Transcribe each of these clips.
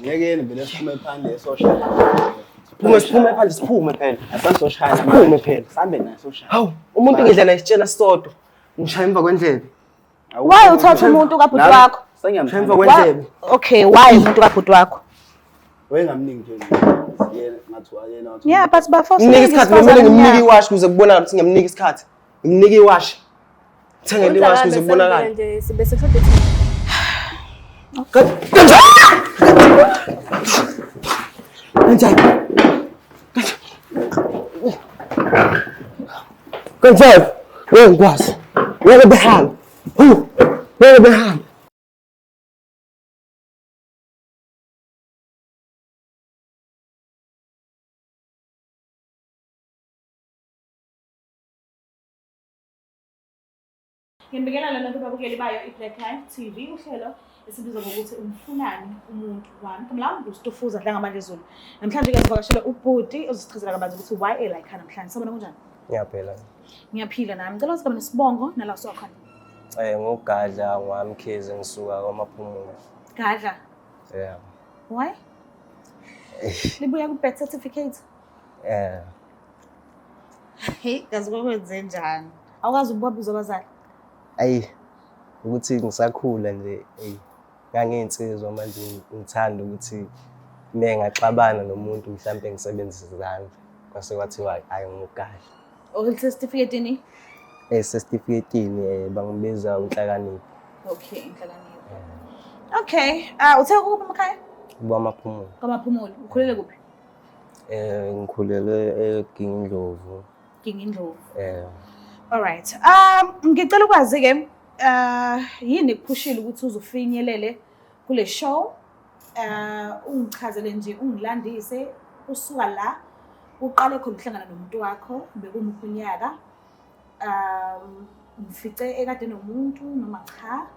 Ngeke vele siphume phandle soshaya. Siphume siphume phandle siphume phela. Asasoshaya. Siphume phela. Sambe naye soshaya. Hawu, umuntu ngidla naye isitshela sodwa. Ngishaya emva kwendlebe. Why uthatha umuntu kabhuti wakho? Ngishaya emva kwendlebe. Okay, why umuntu kabhuti wakho? Wayengamningi nje. Yena ngathi yena wathi. Yeah, but bafo Ngimnike isikhathi kumele ngimnike iwashi ukuze kubonakale ukuthi ngiyamnika isikhathi. Ngimnike iwashi. Thengele iwashi ukuze kubonakale. Nje sibe sekushode thina. Kanjani? Kanjani? Ngeke ngikwazi. Ngeke behambe. Hu! Ngeke behambe. Ngibikela lona kubabukeli bayo i-Black Life TV uhlelo esibiza ngokuthi umfunani umuntu wami. Igama lami nguStufuza Dlangamandla Zulu. Namhlanje ke sivakashele ubhuti ozosichazela kabanzi ukuthi why e-like namhlanje. Sabona kunjani? Ngiyaphila. Ngiyaphila nami. Ngicela ukuthi nesibongo nala usuka khona. Ngugadla ngwamkhize ngisuka kwaMaphumulo. Gadla. Yeah. Why? Libuya ku-birth certificate. Eh, Hey, kazi kwakwenze njani? Awukazi ukubabuza abazali. ayi ukuthi ngisakhula nje eyi ngangiyinsizwa manje ngithanda ukuthi me ngaxabana nomuntu mhlampe ngisebenzise izandla kwase kwathiwa ayi ngugadla. Or ini? Esesitifiketini bangibiza uNhlakanipho. Okay, inhlakanipho. Okay, ah uthe ukuphi emakhaya? KwaMaphumulo. KwaMaphumulo. Ukhulele kuphi? Ngikhulele eGingindlovu. Gingindlovu. All right. Ngicela ukwazi ke yini ekuphushile ukuthi uzufinyelele kule show? Ungichazele nje ungilandise usuka la uqale khona ukuhlangana nomuntu wakho bekumuphi unyaka? Ngifice ekade nomuntu noma cha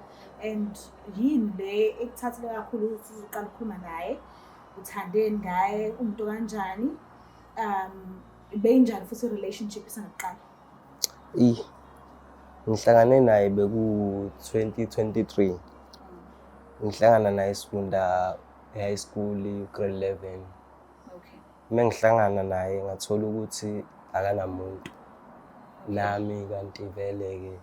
and yini le ekuthathile kakhulu ukuthi uzoqala ukukhuluma naye uthandeni ngaye umuntu kanjani beyinjani futhi i-relationship isangaqala? Eyi, ngihlangane naye beku 2023. Ngihlangana naye sifunda e-high school grade 11. Okay. Mengihlangana naye ngathola ukuthi akanamuntu. Nami kanti vele-ke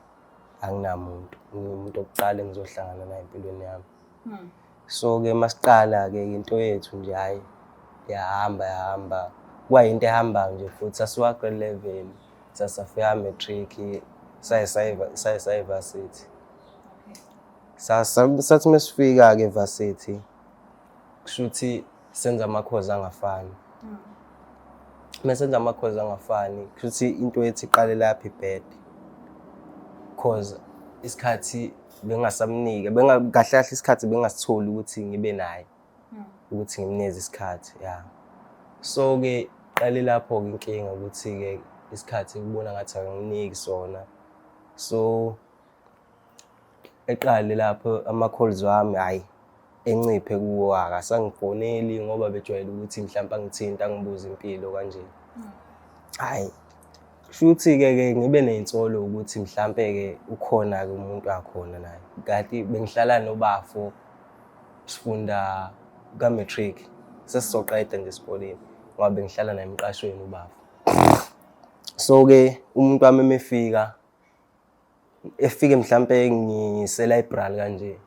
anginamuntu. Ngiwumuntu wokuqala engizohlangana naye empilweni yami. So-ke masiqala-ke into yethu nje hhayi yahamba yahamba. Kwayinto ehambayo nje futhi sasuka grade 11 sasafika matric saye saye varsity. Sathi mesifika-ke varsity kushuthi senza amakhozi angafani. Mesenza amakhozi angafani kushuthi into yethu iqale lapha ibhede. Cause isikhathi bengasamnika benga kahle kahle isikhathi bengasitholi ukuthi ngibe naye. Ukuthi ngimnikeze isikhathi ya. So ke qale lapho ke inkinga ukuthi ke isikhathi kubona ngathi akanginiki sona. So eqale lapho ama-calls wami hhayi enciphe kuwo akasangifoneli ngoba bejwayele ukuthi mhlawumpe angithinte angibuze impilo kanje. Hhayi kushuthi-ke ke ngibe ney'nsolo ukuthi mhlampe-ke ukhona-ke umuntu akhona naye. Kanti bengihlala nobafo sifunda ka-matric sesizoqeda nje esikoleni ngoba bengihlala naye emqashweni ubafo. So-ke umuntu wami emefika efike mhlampe ngise-library kanje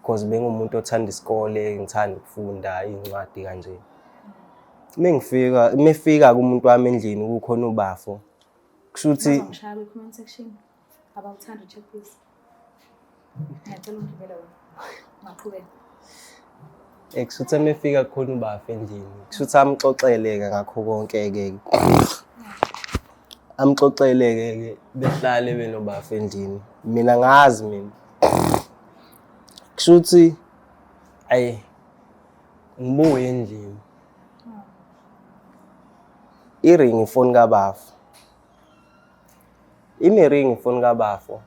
because bengumuntu othanda isikole ngithanda ukufunda iy'ncwadi kanje. Mengifika mefika kumuntu wami endlini kukhona ubafo kushuthi Bazongishaya kwi-comment section. Abawuthanda check please. Ngiyacela ungivele wena. Ungaqhubeka. Kushuthi mefika kukhona ubafo endlini kushuthi amxoxele-ke ngakho konke-ke. Amxoxele-ke ke behlale benobafo endlini. Mina ngazi mina. Kushuthi ayi ngibuye endlini. I-ring ifoni kabafo. Ine-ring ifoni kabafo.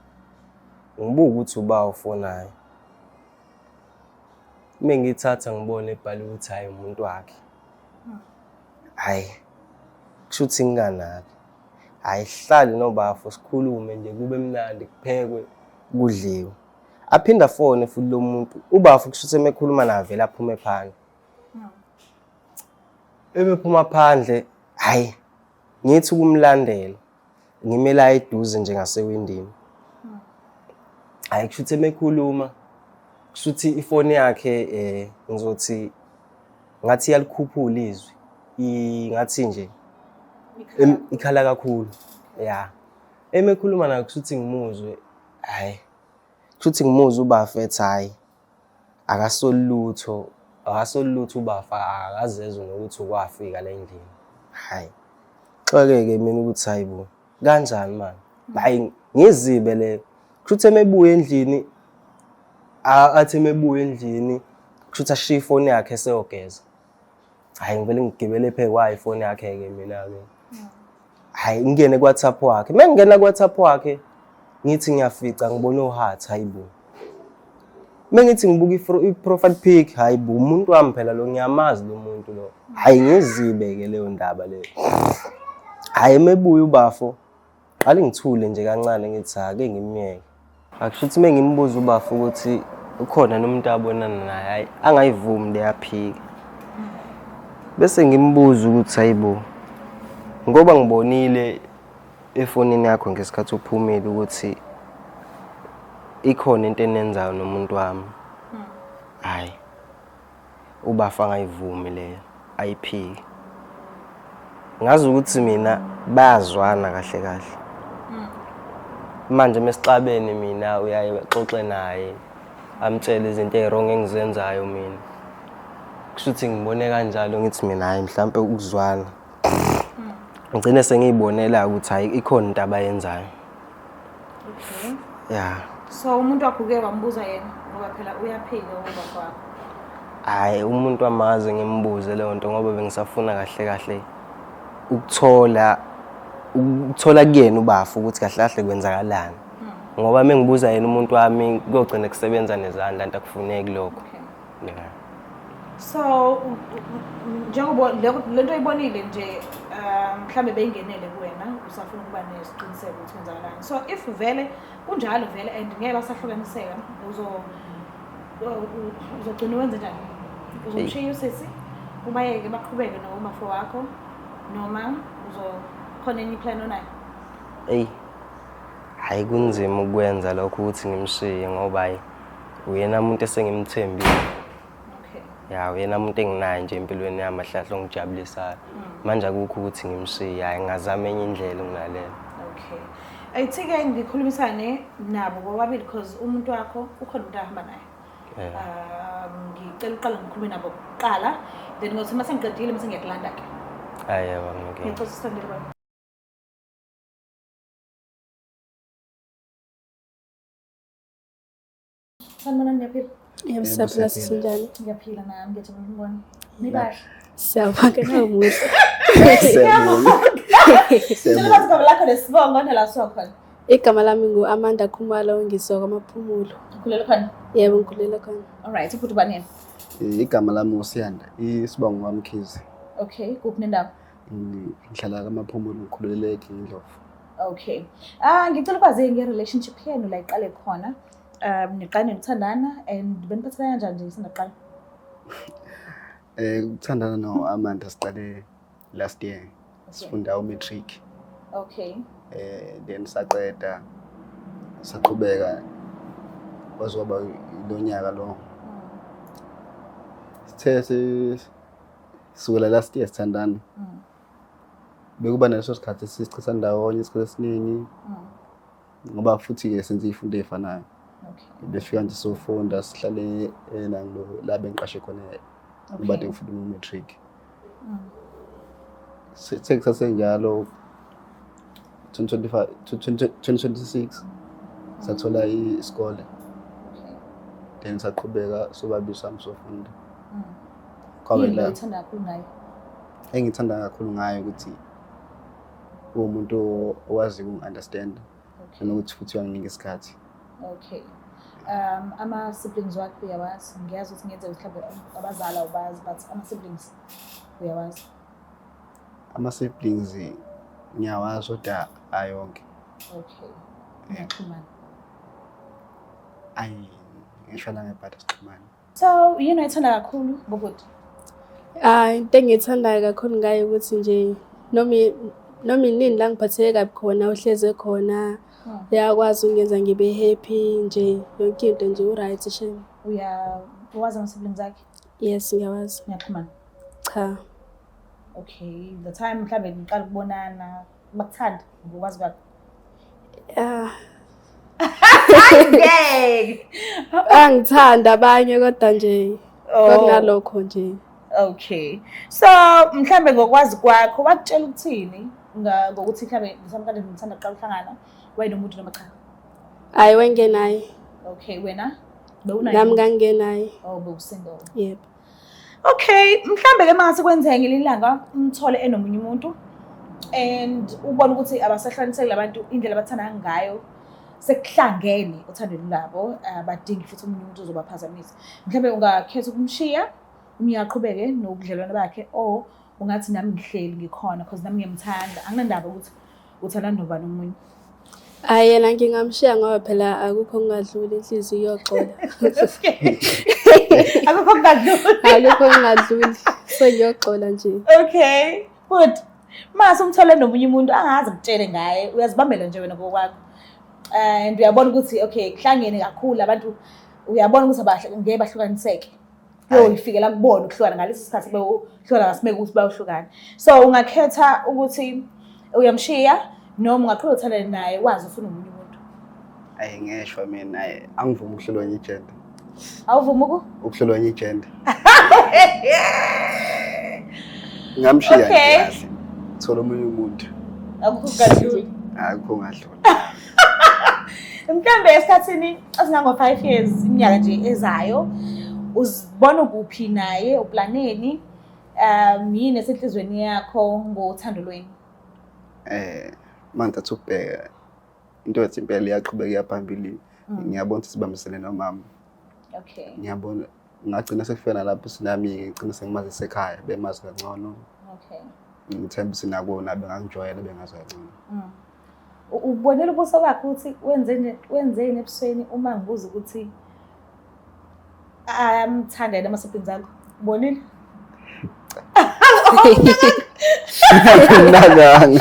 Ngibuka ukuthi uba ufonayo. Mengiyithatha ngibone ebhale ukuthi hhayi umuntu wakhe. Hhayi kushuthi nginganaki. Hhayi sihlale nobafo sikhulume nje kube mnandi kuphekwe kudliwe. Aphinde afone futhi lo muntu, ubafo kusho ukuthi emekhuluma naye vele aphume phandle. Ebephuma phandle, hhayi, ngithi ukumlandela, ngime la eduze nje ngasewindini. Hhayi kusho ukuthi emekhuluma, kusho ukuthi ifoni yakhe ngizothi ngathi iyalikhuphula izwi, ngathi nje ikhala kakhulu. Ya. Emekhuluma naye kusho ukuthi ngimuzwe, hhayi, kusho ukuthi ngimuzwe ubafo ethi hhayi akasoli lutho, akasoli lutho ubafo akazezwa nokuthi ukwafika la endlini. Hhayi, xakeke mina ukuthi hhayi bo, kanjani manje? Hhayi ngizibe leyo. Kusho ukuthi emebuya endlini, athi emebuya endlini, kusho ukuthi ashiye ifoni yakhe eseyogeza. Hhayi ngivele ngigibele phe kwayo ifoni yakhe-ke mina-ke. Hhayi ngingene ku-WhatsApp wakhe. Uma ngingena ku-WhatsApp wakhe, ngithi ngiyafica ngibona o-heart, hhayi bo. Uma ngithi ngibuka i-profile pic, hhayi bo, umuntu wami phela lo, ngiyamazi lo muntu lo. Hhayi ngizibe-ke leyo ndaba leyo. Hhayi emebuya ubafo, qale ngithule nje kancane ngithi ake ngimyeke. Akusho ukuthi uma ngimbuza ubafo ukuthi ukhona nomuntu abonana naye, hhayi angayivumi leyaphika. Bese ngimbuza ukuthi hayibo, ngoba ngibonile efonini yakho ngesikhathi uphumile ukuthi ikhona into enenzayo nomuntu wami. Hhayi, ubafo angayivumi leyo, ayiphike. Ngazi ukuthi mina bayazwana kahle kahle. Manje mesixabene mina uyaye axoxe naye, amtshele izinto ey'wrong engizenzayo mina. Kusho ukuthi ngibone kanjalo ngithi mina hhayi mhlampe ukuzwana. Ngigcine sengiyibonela ukuthi hhayi ikhona into abayenzayo. Okay. Ya. So umuntu wakho uke wambuza yena ngoba phela uyaphika ubaba wakho. Hhayi umuntu wamazi ngimbuze leyo nto ngoba bengisafuna kahle kahle ukuthola ukuthola kuyena ubafo ukuthi kahle kahle kwenzakalani. Ngoba uma ngibuza yena umuntu wami kuyogcina kusebenza nezandla nto akufuneki lokho. Okay. Yeah. So njengoba le nto oyibonile nje mhlambe beyingenele kuwena usafuna ukuba nesiqiniseko ukuthi kwenzakalani. So if vele kunjalo vele and ngeke basahlukaniseka uzogcina wenze njani? Uzomshiya usisi ubayeke baqhubeke nomafo wakho noma uzokhona enye plan onayo? Eyi, hhayi kunzima ukwenza lokho ukuthi ngimshiye ngoba hhayi uyena muntu esengimthembile. Okay. Ya uyena muntu enginaye nje empilweni yami kahle ongijabulisayo. Manje akukho ukuthi ngimshiye, hhayi ngingazama enye indlela kunaleyo. Okay. Ayithi-ke ngikhulumisane nabo bobabili because umuntu wakho ukhona umuntu ahamba naye. Yeah. Ngicela uqale ngikhulume nabo kuqala then ngothi uma sengiqedile mase ngiyakulanda-ke. Hhayi yebo anginankinga. Ngiyacela usithandele baba. Sanibonani, niyaphila? Yebo, siyaphila sisi, njani? Ngiyaphila nami, ngiyajabula ukubona. Nibahle. Siyabonga namuhle. Siyabonga. Ngicela ukwazi igama lakho nesibongo nala usuka khona. Igama lami ngu-Amanda Khumalo, ngisuka kwaMaphumulo. Ukhulele khona? Yebo, ngikhulele khona. Alright, ubhuti ubani yena? Igama lami uSiyanda, isibongo kwaMkhize. Okay, kuphi nendawo? Ngihlala kwaMaphumulo, ngikhulele eGingindlovu. Okay. Ah, ngicela ukwazi nge-relationship yenu la iqale khona. Niqale nithandana and beniphathana kanjani nje isindaqala? Ukuthandana no-Amanda siqale last year. Sifunda u-matric. Okay. Then saqeda saqhubeka kwaze kwaba lo nyaka lo. Sithe sukela last year sithandana. Bekuba naleso sikhathi sisichitha ndawonye isikhathi esiningi. Ngoba futhi-ke senze iy'fundo ey'fanayo. Okay. Befika nje sofunda sihlale nangilo la bengiqashe khona ngoba kade ngifunda u-matric. Sithe kusasenjalo 2025 2026 sathola isikole. Then saqhubeka sobabili sami sofunda. Kwaba Yini la oyithanda kakhulu ngayo? engithanda kakhulu ngayo ukuthi uwumuntu owaziyo ukungi-understand nanokuthi futhi uyanginika isikhathi. Okay. Ama-siblings wakho uyawazi? Ngiyazi ukuthi kungenzeka ukuthi mhlawumbe abazali awubazi but ama-siblings uyawazi? Ama-siblings ngiyawazi kodwa ayonke. Okay. Niyaxhumana? Ayi, ngisho nangebhadi sixhumane. So yini oyithanda kakhulu ngobhuti? Ah, into engiyithandayo kakhulu ngaye ukuthi nje noma noma inini la ngiphatheke kabi khona uhleze khona uyakwazi ukungenza ngibe happy nje yonke into nje u-right shame. Uya uwazi ama-siblings akhe? Yes, ngiyawazi. Niyaxhumana? Cha. Okay, the time mhlambe niqala ukubonana bakuthanda ngokwazi kwakho. Ah, Ngeke. angithanda abanye kodwa nje Oh. kwakunalokho nje. Okay. So mhlambe ngokwazi kwakho wakutshela ukuthini ngokuthi mhlambe ngisamkade ngithanda kuqala uhlangana wayenomuntu noma cha? Hayi wengenaye. Okay, wena bewunaye? Nami ngangingenaye. Oh, bewusingle. Yebo. Okay, mhlambe ke mangase kwenzeke ngelinye ilanga umthole enomunye umuntu and ubone ukuthi abasahlukaniseki labantu indlela abathandana ngayo sekuhlangene othandweni lwabo, abadingi futhi omunye umuntu ozobaphazamisa. Mhlambe ungakhetha ukumshiya umunye aqhubeke nobudlelwane bakhe or ungathi nami ngihleli ngikhona because nami ngiyamthanda, anginandaba ukuthi uthandana nobani omunye. Hhayi yena ngingamshiya ngoba phela akukho okungadluli inhliziyo iyoxola. Akukho okungadluli. Akukho okungadluli. So ngiyoxola nje. Okay, good. Mase umthole nomunye umuntu angazi kutshele ngaye, uyazibambela nje wena ngokwakho. And uyabona ukuthi okay, kuhlangene kakhulu abantu, uyabona ukuthi ngeke bahlukaniseke. Kuyoyifikela kubona ukuhlukana ngalesi sikhathi beyohlukana ngasimeke ukuthi bayohlukana. So ungakhetha ukuthi uyamshiya noma ungaqhubeka uthandane naye wazi ufuna omunye umuntu. Ayi ngeshwa mina, ayi angivumi ukuhlulwa enye ijenda. Awuvumi uku? Ukuhlulwa enye ijenda. Ngamshiya nje kahle. Thola omunye umuntu. Akukho kungadluli. Akukho ngadluli. Mhlambe esikhathini esingango 5 years iminyaka nje ezayo uzibona kuphi naye uplaneni yini esenhlizweni yakho ngothando lwenu? Manje ukubheka into ethi impela iyaqhubeka iyaphambili. Ngiyabona ukuthi sibambisene nomama. Okay. Ngiyabona ngagcina sekufika nalapho sinami ngigcina sengimazise ekhaya bemazi kangcono. Okay. Ngithemba ukuthi nakona bengangijwayela bengazi kangcono. Ubonela ubuso bakhe ukuthi wenzeni ebusweni uma ngibuza ukuthi ayamthanda yena ama-siblings akho? Ubonile? Nakanga.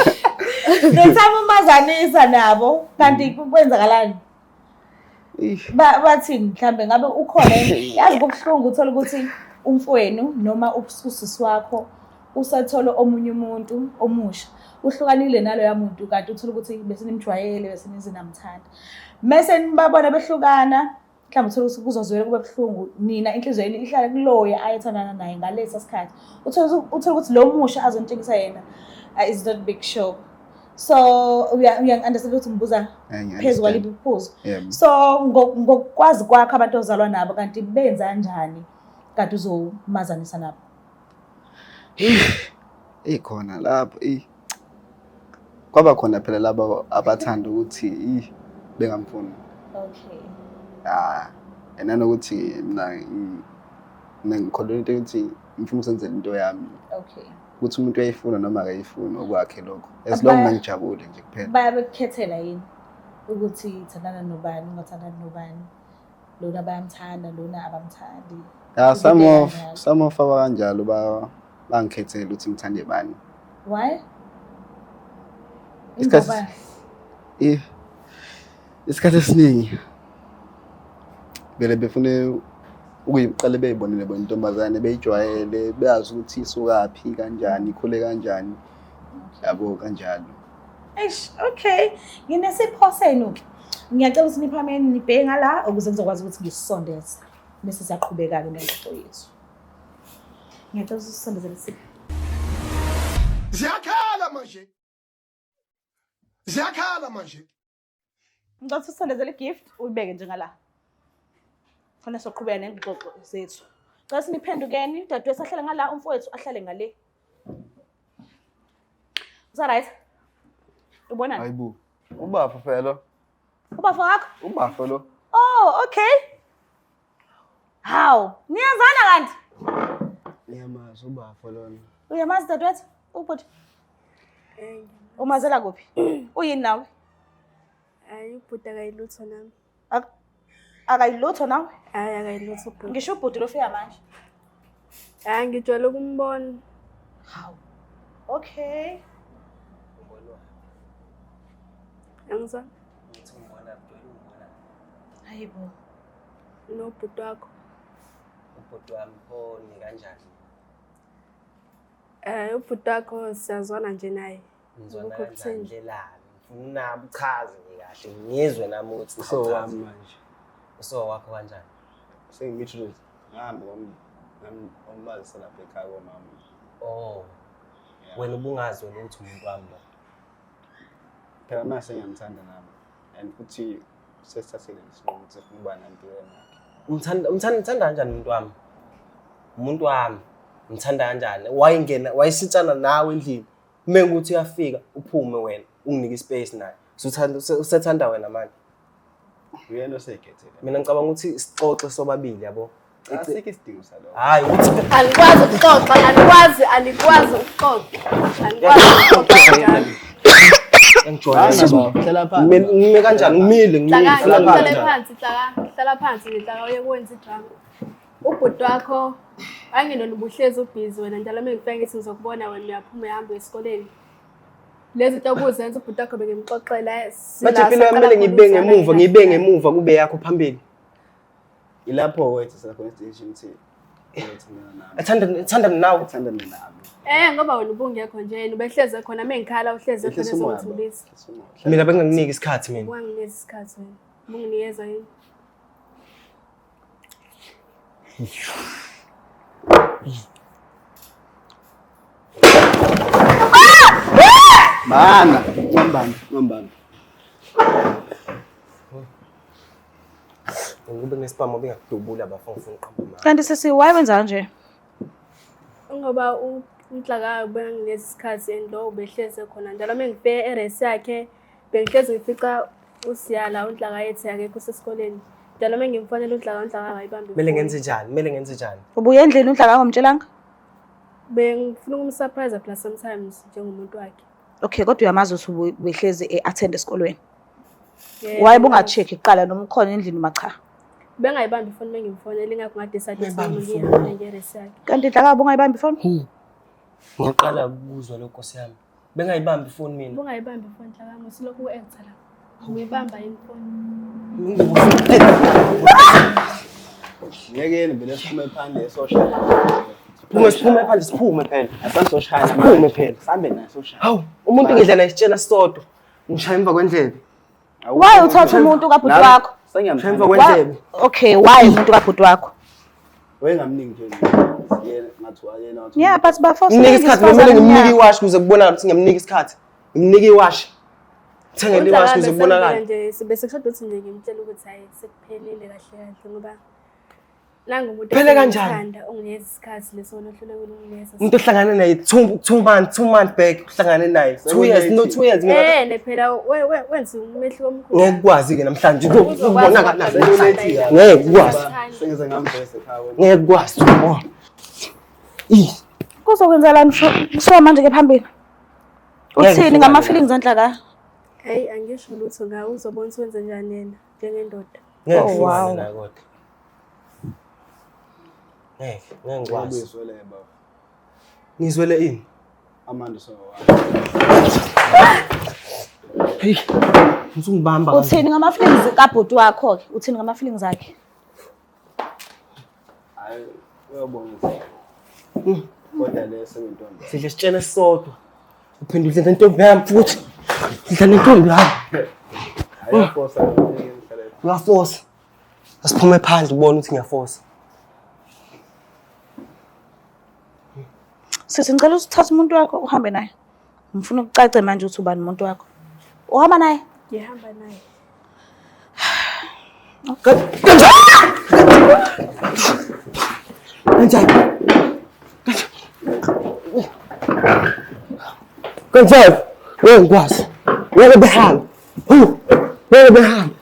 The time umazanisa nabo kanti kwenzakalani? Bathini mhlambe ngabe ukhona yazi kubuhlungu uthola ukuthi umfowenu noma usisi wakho usathola omunye umuntu omusha uhlukanile naloya muntu kanti uthola ukuthi bese nimjwayele bese nize namthanda mese nibabona behlukana mhlawumbe uthola ukuthi kuzozwela kube buhlungu nina inhliziyo yenu ihlale kuloya ayethandana naye ngalesa sikhathi uthola ukuthi lo musha azonitshengisa yena is not big show. So uyangi-understand ukuthi ngibuza phezu kwaliphi iphuzu. So ngokwazi kwakho abantu ozalwa nabo kanti benza kanjani kanti uzomazanisa nabo? Ikhona lapho kwaba khona phela labo abathanda ukuthi bengamfuni. Okay. Ah, nanokuthi mina ngikholelwa into yokuthi ngifuna ukusenzela into yami. Okay. Ukuthi umuntu uyayifuna noma akayifuni okwakhe lokho. As long ngijabule nje kuphela. Bayabekukhethela yini ukuthi thandana nobani, ungathandani nobani? Lona bayamthanda, lona abamthandi. Yeah, some of abakanjalo bangikhethela ukuthi ngithande bani. Why? Isikhathi esiningi vele befune ukuyiqale beyibonele bona intombazane beyijwayele beyazi ukuthi isukaphi kanjani ikhule kanjani yabo kanjalo. Eish, okay. Nginesipho senu ke. Ngiyacela ukuthi niphameni nibheke ngala ukuze ngizokwazi ukuthi ngisondeze bese siyaqhubeka ke nengxoxo yethu. Ngiyacela ukuthi usondezele isipho. Ziyakhala manje. Ziyakhala manje. Ngicela ukuthi usondezele igift uyibeke njengala. Khona soqhubeka nengxoxo zethu. Cela siniphendukeni, udadewethu ahlale ngala, umfowethu ahlale ngale. Usa right? Ubonani? Hayibo. Ubafo phela. Ubafo wakho? Ubafo lo. Oh, okay. Hawu, niyazana kanti? Ngiyamazi ubafo lona. Uyamazi dadewethu? Ubhuti? Umazela kuphi? Uyini nawe? Hayi ubhuti akayilutho nami. Akayilutho nawe? Hhayi akayilutho ubhuti. Ngisho ubhuti lo fika manje. Hhayi ngijwayele ukumbona. Hawu. Okay. Angizwa Ngithi ungibona kujwayele ungibona. Hayibo. nobhuti wakho. Ubhuti wami pho ni kanjani? Ubhuti wakho siyazwana nje naye. Ngizwana Akukho kanjani kutheni. ndlelani? Ngifuna unabo uchaze nje kahle ngizwe nami ukuthi So uchaze. wami manje. Uso wakho kanjani? Sengimithile. Ngihambe ngomazisa lapha ekhaya komama. Oh. Wena ubungazi wena ukuthi umuntu wami lo. Phela manje sengiyamthanda nami. And futhi sesithathile isinqumo ukuthi sifuna ukuba nami empilweni yakhe. Umthanda umthanda umthanda kanjani umuntu wami? Umuntu wami. Umthanda kanjani? Wayengena wayesitshana nawe endlini. Uma ukuthi uyafika uphume wena unginike ispace naye. Usuthanda usethanda wena manje. Uyena oseyikhethele. Mina ngicabanga ukuthi sixoxe sobabili yabo. Asikho isidingo salokho. Hayi ukuthi Anikwazi ukuxoxa, anikwazi, anikwazi ukuxoxa. Anikwazi ukuxoxa kanjalo. ngijwayele. Hlala phansi. Ngime kanjani? Ngimile ngimile. Hlaka, Hlala ngihlale phansi. phansi, hlaka, hlala phansi nje hlaka uye kwenza idrama. Ubhuti wakho anginona ubuhlezi ubhizi wena njalo uma ngifika ngithi ngizokubona wena uyaphuma uyahamba uya esikoleni. Lezi zinto obuzenza ubhuti wakho bengimxoxela Manje impilo yami kumele ngibe ngemuva, ngibe ngemuva kube yakho phambili. Ilapho wethu sakhona istation ukuthi uyothandana nami. Ethanda ethanda nawe. Uthandane nami. Ngoba wena ubungekho nje yena ubehleze khona uma ngikhala uhleze khona Ehlisa umoya baba. ezongithulisa. Ehlisa umoya. Mina bengingakuniki isikhathi mina. Wanginikeza isikhathi wena. Ubunginikeza yini? Mana, ngambambi, ngambambi. Ngikube nesibhamu bengakudubula bafo ngifuna uqamba amanga. Kanti sisi why wenza kanje? Ngoba uNhlaka ubenginikeza isikhathi and lo ubehleze khona njalo uma ngifike eresi yakhe bengihlezi ngifica uSiyala uNhlaka ethi akekho usesikoleni. Njalo uma ngimfonela uNhlaka uNhlaka akayibambi. Kumele ngenze njani? Kumele ngenze njani? Ubuye endlini uNhlaka ngomtshelanga? Bengifuna ukumsurprise plus sometimes njengomuntu wakhe. Okay, kodwa uyamazi ukuthi ubehlezi e-attend esikolweni. Yeah, Why bunga-check kuqala noma ukhona endlini noma cha? Bengayibambi ifoni bengimfonela ingakho ngadecide ukuthi Bengayibambi ngihambe ngeresi yakhe. Kanti Nhlaka bungayibambi ifoni? Ngiqala ukuzwa lokho Nkosi yami. Bengayibambi ifoni mina. Bungayibambi ifoni Nhlaka musilokhu u-acta la. Uyibamba yini ifoni? Ngeke vele siphume phandle soshaya. Siphume siphume phandle siphume phela. Asasoshaya. Siphume phela. Sambe naye soshaya. Hawu, umuntu ngidla naye isitshela sodwa. Ngishaya emva kwendlebe. Why uthatha umuntu kabhuti wakho? Ngishaya emva Sengiyamthanda. kwendlebe. Okay, why umuntu kabhuti wakho? Wayengamningi nje. Yena ngathi wayena wathi. Yeah, but bafo Nginike isikhathi kumele ngimnike iwashi ukuze kubonakale ukuthi ngiyamnika isikhathi. Ngimnike iwashi. Ngithengele iwashi ukuze kubonakale. nje bese kushoda ukuthi nje ngimtshela ukuthi hayi sekuphelile kahle kahle ngoba nangu umuntu Kuphele kanjani? engimthanda, unginikeza isikhathi leso wena ohlulekile ukunginikeza Umuntu ohlangane naye 2 months, 2 months back uhlangane naye. 2 years, no 2 years mina. Ne phela wenza umehluko omkhulu. Ngeke ukwazi ke namhlanje Uzokwazi ukubonakala. ukuthanda. Ngeke ukwazi. Sengize ngamvese ekhaya. Ngeke ukwazi ukubona. Ih, Kuzokwenzelani so manje ke phambili? Ngeke Uthini ngihlukane ngama-feelings aNhlaka? Hayi angisho lutho ngawe uzobona ukuthi wenze njani yena njengendoda. Ngeke Oh, ngihlukane wow. naye kodwa. Ngeke, ngeke ngikwazi. Ubuyiswele baba. Ngizwele ini? Amanda so. Hey, usungibamba kanje. Uthini ngama-feelings kabhuti wakho ke? Uthini ngama-feelings akhe? Hayi uyabona ukuthi. Kodwa le sekuyintombi. Sidle isitshela esisodwa. Uphinde udle nentombi yami futhi. Sidla nentombi yami. Ayafosa ngihlale. Uyafosa. Asiphume phandle ubone ukuthi ngiyafosa. Sisi ngicela usithathe umuntu wakho uhambe naye. Ngifuna ukucace manje ukuthi ubani umuntu wakho. Uhamba naye? Ngihamba naye. Kanjani? Kanjani? Kanjani? Ngeke ngikwazi. Ngeke behambe. Hu! Ngeke behambe.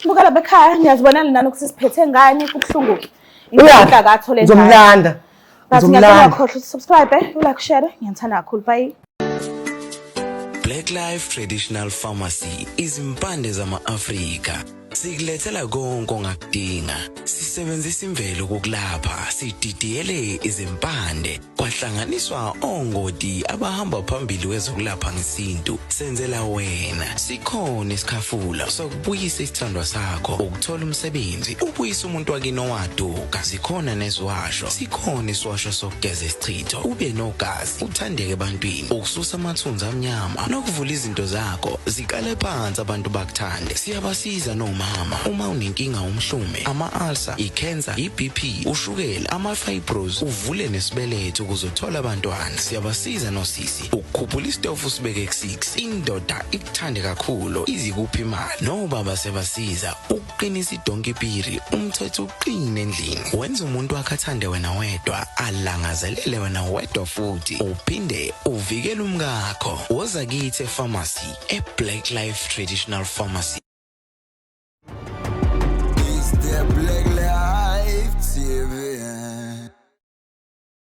Bukela bekhaya niyazibonela nani ukuthi siphethe ngani kubuhlungu. Uyaphi? Inhlaka athole ngayo. Ngizomlanda. But Ngizomlanda. ngiyakhohlwa ukuthi subscribe, ulike, share. Ngiyanithanda kakhulu. Bye. Black Black Life Traditional Pharmacy, izimpande zama-Afrika. Sikulethela konke ongakudinga. Sisebenzisa imvelo kokulapha, sididiyele izimpande, kwahlanganiswa ongoti abahamba phambili kwezokulapha ngesintu. Senzela wena. Sikhona isikhafula sokubuyisa isithandwa sakho, ukuthola umsebenzi, ubuyise umuntu wakini owaduka. Zikhona neziwasho, sikhona isiwasho sokugeza isichitho, ube nogazi, uthandeke ebantwini, ukususa amathunzi amnyama nokuvula izinto zakho ziqale phansi abantu bakuthande. Siyabasiza nomama uma unenkinga umhlume, ama-ulcer, i-cancer, i-BP, ushukela, ama-fibros, uvule nesibeletho ukuze uthole abantwana. Siyabasiza nosisi ukukhuphula isitofu usibeke ku-6, indoda ikuthande kakhulu izikuphi imali. Nobaba siyabasiza ukuqinisa idonki piri, umthetho uqine endlini, wenza umuntu wakhe athande wena wedwa, alangazelele wena wedwa, futhi uphinde uvikele umkakho. Woza kithi e-pharmacy, e-Black Life Traditional Pharmacy.